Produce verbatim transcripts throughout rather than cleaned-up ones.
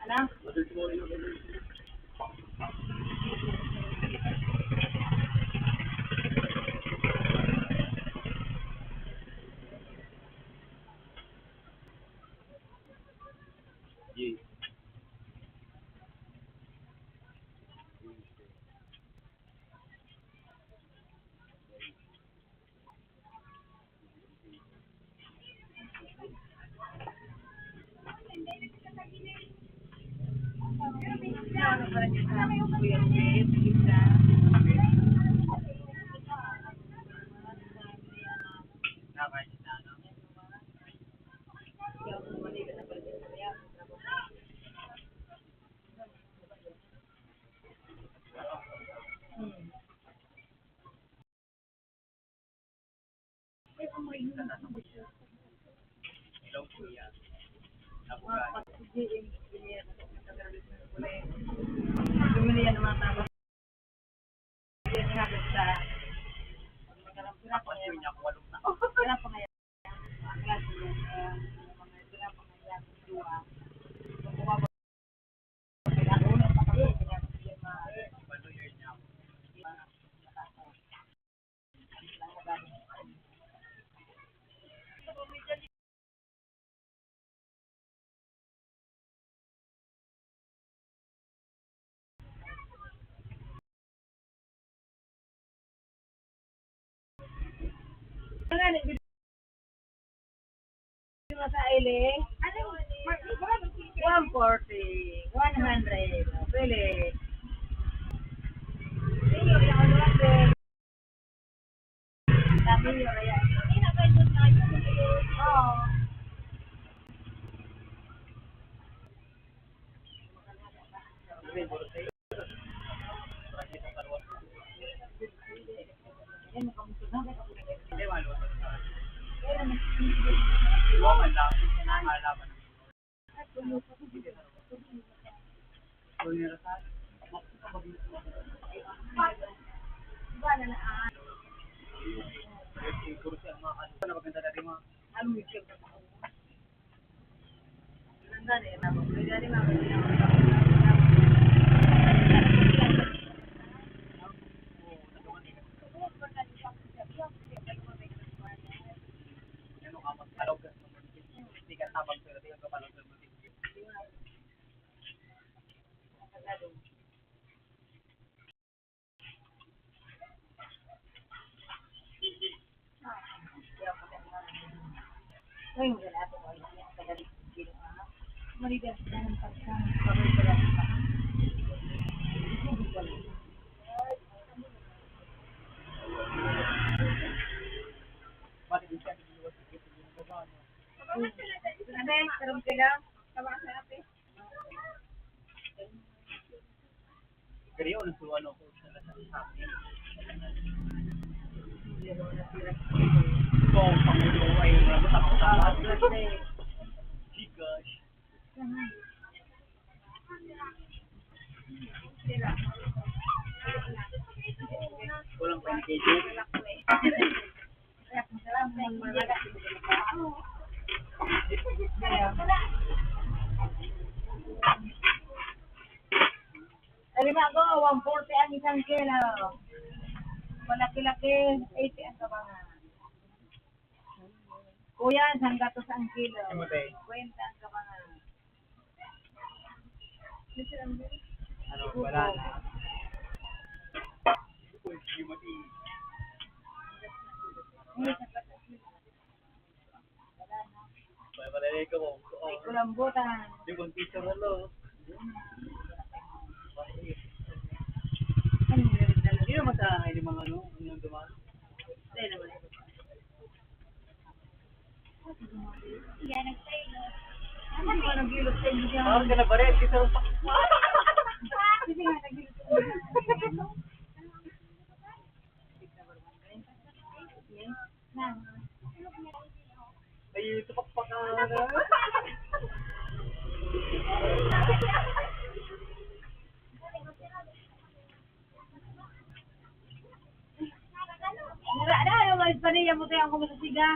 Ano? One forty, one hundred. Pili. Sabi niyo, kaya. Oo. Ate, karong sila. Tawa sa ate. Pero yun, so ano ko sa, sa, sa akin. So, pangulo ay, ano, tapos sa, Gcash. Walang pa K J. Talima ko, one forty ang isang kilo. Malaki-laki, eighty ang kabangan. Kuya, sanggatos ang kilo. Ano ba eh? Kwenta ang kabangan. Ano, wala na. Wala, wala na ikaw. Ay, kulambutan. Di ba, picture na lo? Ano, meron talaga? Di naman sa akin yung mga ano, yung dumaan. Hindi naman. Parang ka na ba rin? Gusto mo pa? Ay, ito pakpakan na. Wala na, ano, may paniya mo tayo ang kumasasiga.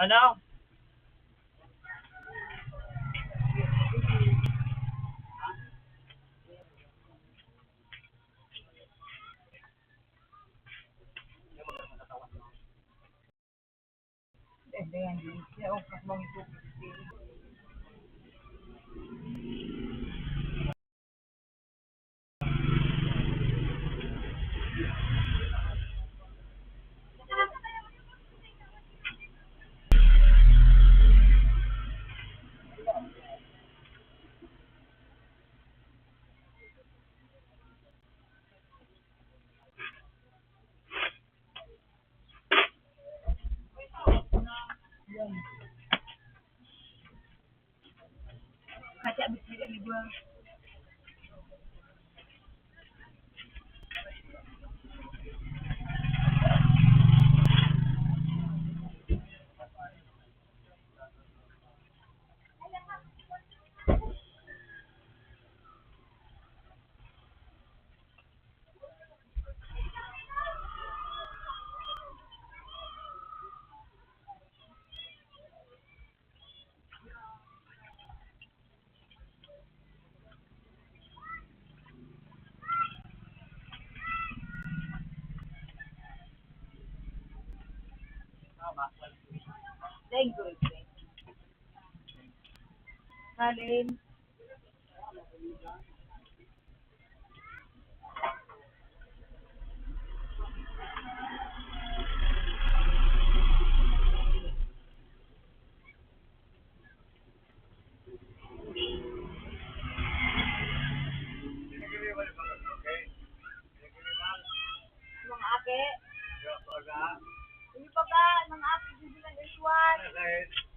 Ano? Thank you, Lord. Halin. Mga aki. Hindi pa ba, mga aki, hindi sila naiwan?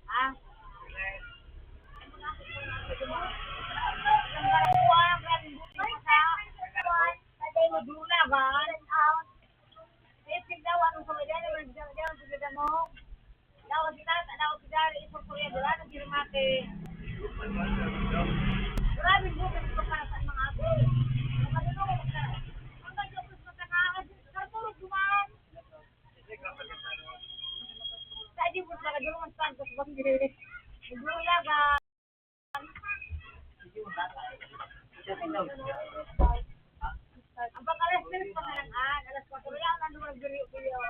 Ha? Ang mga aki, mga aki, mga aki. Ang garapuan, grabe, hindi pa sa. Patay mo, Dula, ba? Eh, tignan mo, anong kamay yan? Anong tignan mo? Daw si Tata, daw si Dari, ipurpurya, wala nang girmate. Grabe mo, kasi pa para sa mga aso. Ang ano, ang ano, ang ano, ang ano, duman. Sa di mo talaga, duman, pagkakabang, eh. Nagluyaga. Ang pag-alas tres pa nga lang, ah, alas kwatro lang, ano, nagdiriyo-diriyo.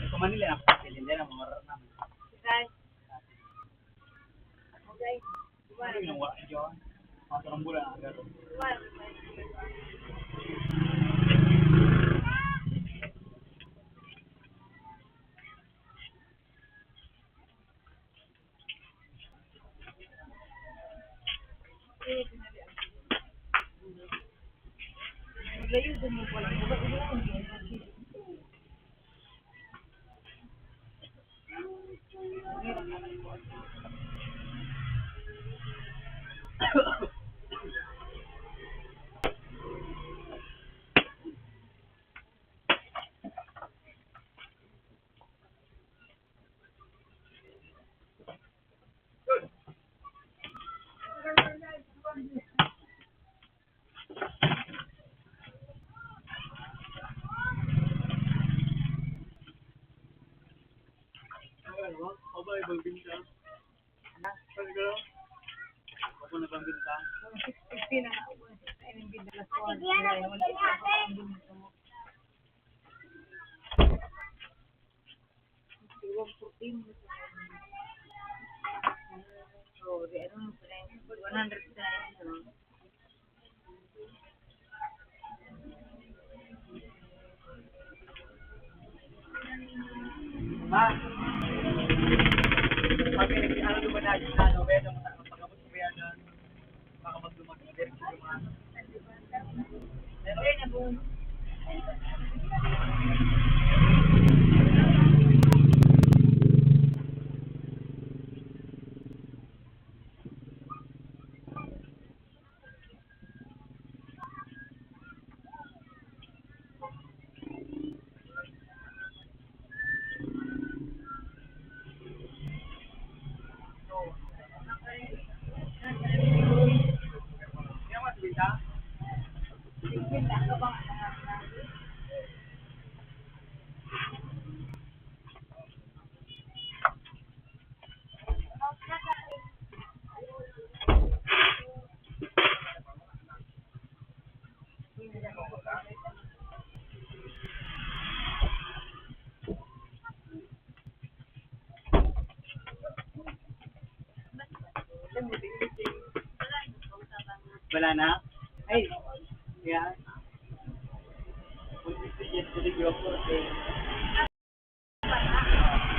Ito Manila na, hindi na, mga naman. Okay. Okay. Ano yung nawa dyan? Mga tarambula na agad. Binta. Ano? Sabi ko, ako na bang binta? Six fifty na nga ako. Six fifty na yung binta. Last one. Wala, wala, wala, wala, wala. Siguro fourteen. So, di ano, one hundred na yun, no? Ma, pag pinag-ano naman natin sa ano, kaya naman, pag-abot ko yan, ah, baka magdumag-, Wala na? Ay, yeah.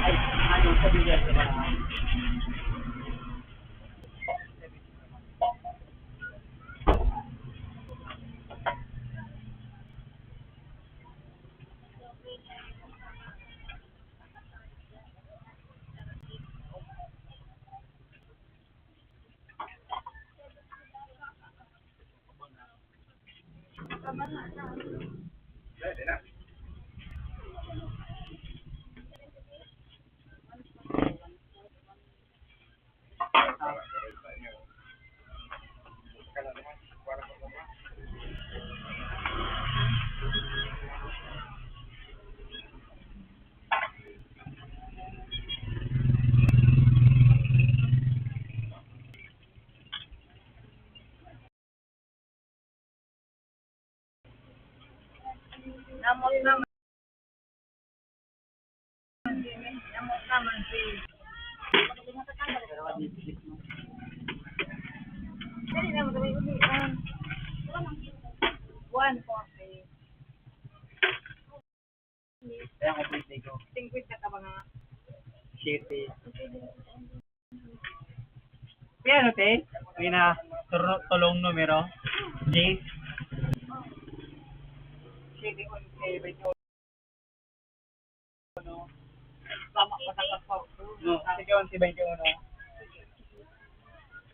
Ay, ano, sabi niya sa mga Namot naman. Namot naman si. Dali na, magaling ulit. Ah. One forty. Kaya ang birthday ko. Singkwenta ka ba nga? Siyete. Kaya ano, te? May na tur-, tulong numero. J. Siyete, onse, baynte uno. Tama, patak pa. No, siyete, onse, baynte uno.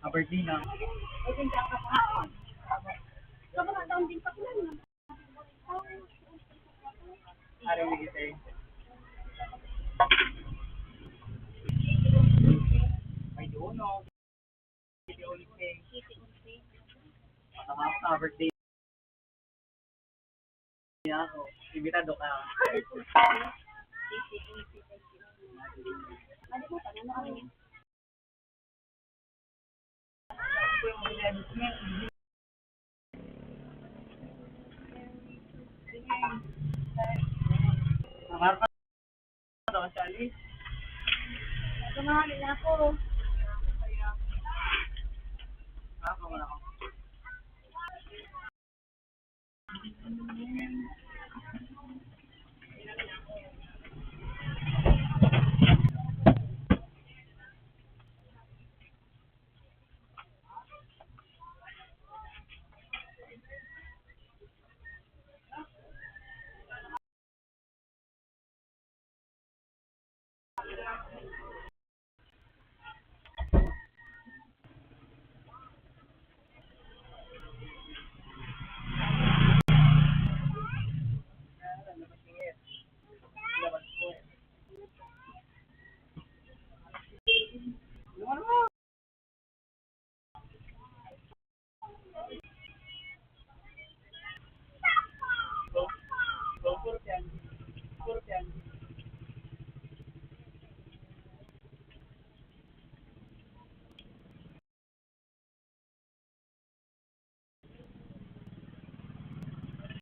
Ang birthday na. Sa mga taon din pa sila, no? Ari ni Giselle. May duno. City Unity. Matama ako sa birthday niya ako. Imbitado ka. Marco, daw siya, Ali. Sumali na ako. Ako, wala akong